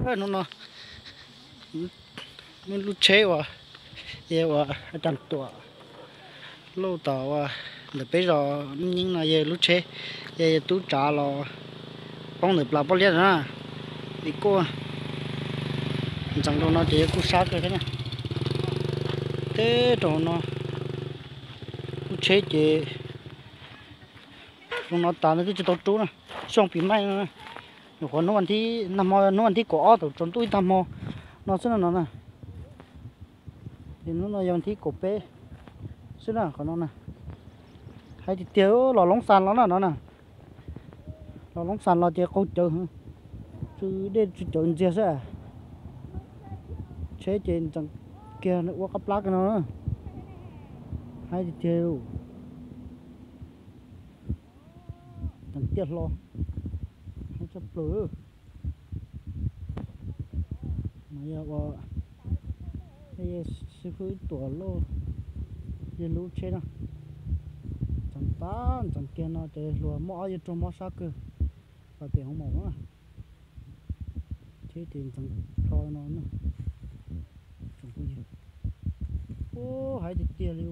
Hnub no muaj lub tsheb uas, yog uas Cam Tuam lauj, tom uas ntawm peb zos Nyeeb no yog lub tsheb, yog tub tsav los poob ntawm plas pob liab na. Li kuj ntxeev rau no ces yog kuj sab kawg thiab na. Teb rau no lub tsheb ces zoo no tas no twb tsis tau rub na. Xyoo pis maij no, nyuam qhuav hnub vas thib, nag hmo hnub vas thib kaum ob thaum tsaus ntuj ib tag hmo no xwb no no na. Ces hnub no yog vas thib kaum peb xwb na, qhov no na. Hais tiag tiag los Loob Xas los na no na. Los Loob Xas los ces qaug cawv, tsw dej tsw cawv ntxiag xwb. Tsheb ces ntxeev kiag ua qab plab kiag no. Hais tiag tiag, ntxeev tiaj hlo, hais tshaj plaws. No yog ua, xib fwb Tuam lauj, yog lub tsheb no. Ntxeev tag ntxeev kiag no ces hluas muaj ob yawg ruag mob sab kawg, pais pem hoo maum na. Tsheb ces ntxeev hlo no na. Tsoom phooj ywg, ub, hais tiag tiag li,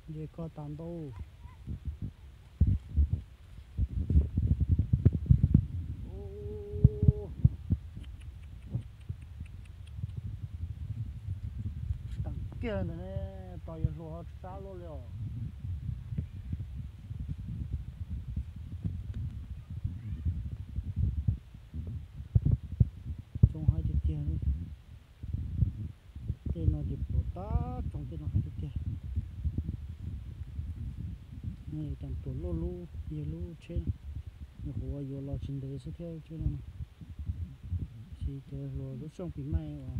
nce koj tas ntau. Teem kiag ntawd ne, tos yawg hluas ho sab luaj li os. Tsoom hais tiag tiag li. Tej no ces pluav tag tsoom, tej no hais tiag tiag. Cam Tuam lauj lub, yog lub tsheb no, nyuam qhuav yuav los tsis ntev xwb thiab tsheb no. Tab sis cov hluas lub xyoo pis maij uas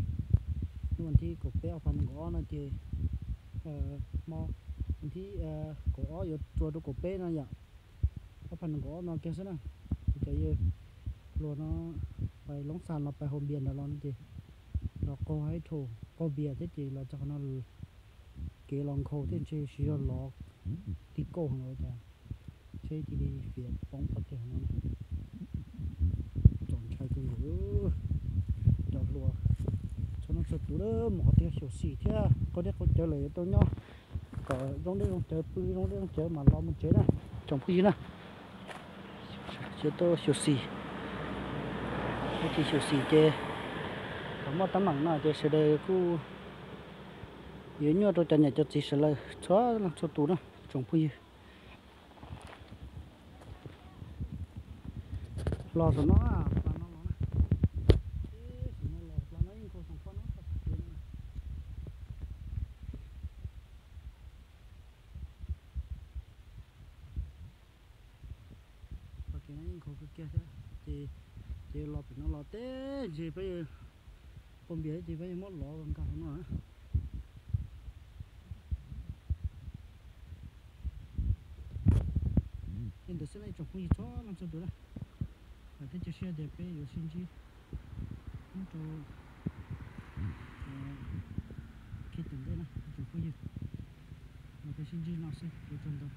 hnub vas thib kaum peb ob phav nees nkaum ob no ces, hmo vas thib kaum ob yuav txuas rau kaum peb no yom, ob phav nees nkaum ob no kiag xwb na. Ces cov yawg hluas no pais Loob Xas los pais Haus Npias ntawd los no ces los qaug haib rhaum qaug npias thiab ces los txog qhov no kev los nkhaus thiab ntshe tsis yog los ti kauj heev los cas, tsheb cia li fiav poob qhov tiag no. Txaus ntshai kawg nkaus. Cov hluas txhua leej txhua tus mus qhov twg xyuam xim thiab, qaug dej qaug cawv lawm yuav tau nyob kom zoo dej zoo cawv, pw zoo dej zoo cawv mam los mus tsev na, tsoom phooj ywg na. Yuav tau xyuam xim, tsis xyuam xim ces kom muaj teeb meem no ces sawv daws kuj yuav nyuaj rau cov niam cov txiv sawv daws txhua leej txhua tus na, tsoom phooj ywg. Los saum no, plas no los na. Saum no los plas no yeej nkhaus xoom koj no txog pem kev no na. Pom kev no yeej nkhaus kawg kiag thiab ces, ces los pem no los tej ntshe peb yuav qaug npias ces peb yuav muab lov nkag hauv no. Li ntawd xwb nej tsoom phooj ywg txhua leej txhua tus na, vam thiab cia siab tias peb yuav sib ntsib ib rau kev tom ntej na tsoom phooj ywg. Los peb sib ntsib no xwb, ua tsaug ntau.